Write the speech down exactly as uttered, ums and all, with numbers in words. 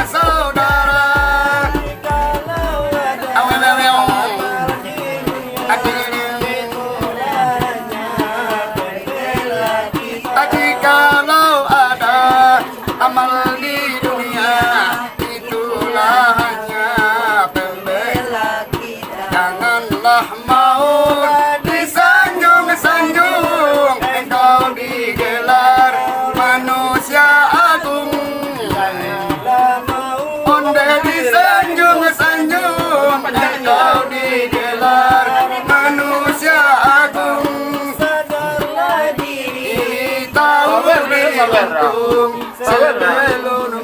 saudara. Awe, awe, awe. Jikalau ada amal di dunia, itulah hanya pembela. Janganlah mau disanjung-sanjung, engkau digelar manusia agung. Onde disanjung-sanjung, engkau digelar manusia agung. Sadarlah diri, tahu diri untung, sebelum